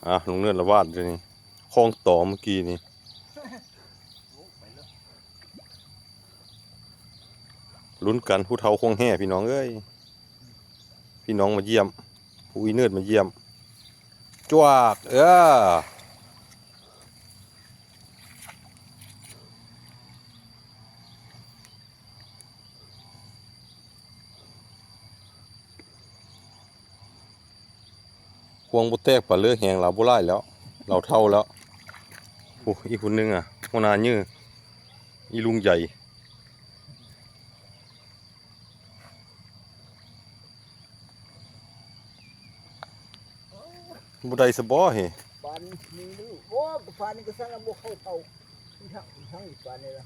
ອ່ະ ລຸງເນີດລະວາດຢູ່ນີ້ ຄອງຕໍ່ເມື່ອກີ້ນີ້ ລຸ້ນກັນ ຜູ້ເຖົ້າຄວງແຮ່ ພີ່ນ້ອງເອີຍ ພີ່ນ້ອງມາຢ້ຽມ ຜູ້ອີເນີດມາຢ້ຽມ ຈວກ ເອີ. ຄວງບໍ່ແຕກປານເລີຍ ແຮງລາວບໍ່ຫຼາຍແລ້ວ ລາວເຖົ້າແລ້ວ. ໂອ້ ອີກຄົນໜຶ່ງອະ ຫົວໜ້າເຍີ ອີລຸງໃຫຍ່ ບໍ່ໄດ້ຊະບໍ່ເຮ. ປານນີ້ ໂອ້ ປານນີ້ກໍສັ່ນລະ ບໍ່ເຂົ້າເຂົ້າ ທັງ ທັງປານນີ້ລະ.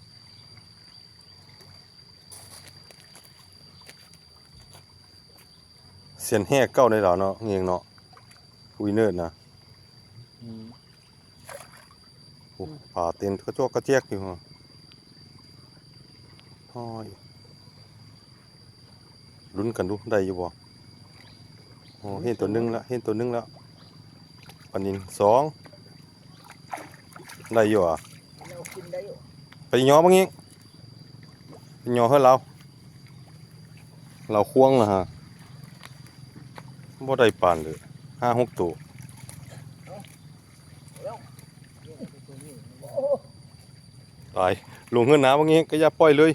ຊຽນແຮ່ເກົ່າໃນລາວເນາະ ເງງເນາະ ອຸຍເນີດນະ. ອືມ ໂອ້ ປາເຕັນກະຈອກກະແຈກຢູ່. ໂອ້ຍ ລຸ້ນກັນດູ ໄດ້ຢູ່ບໍ່? ໂອ້ ເຫັນໂຕໜຶ່ງລະ ເຫັນໂຕໜຶ່ງລະ. ປານິນສອງ ໄດ້ຢູ່ຫວາ? ໄປຍໍບັກຍິງ ໄປຍໍເຮີລາວ ລາວຄວງລະຫາ ບໍ່ໄດ້ປານເລີຍ ຫ້າຫົກໂຕ. ຕາຍ ລົງເຮືອນນາບັກຍິງ ກະຢ່າປ່ອຍເລີຍ.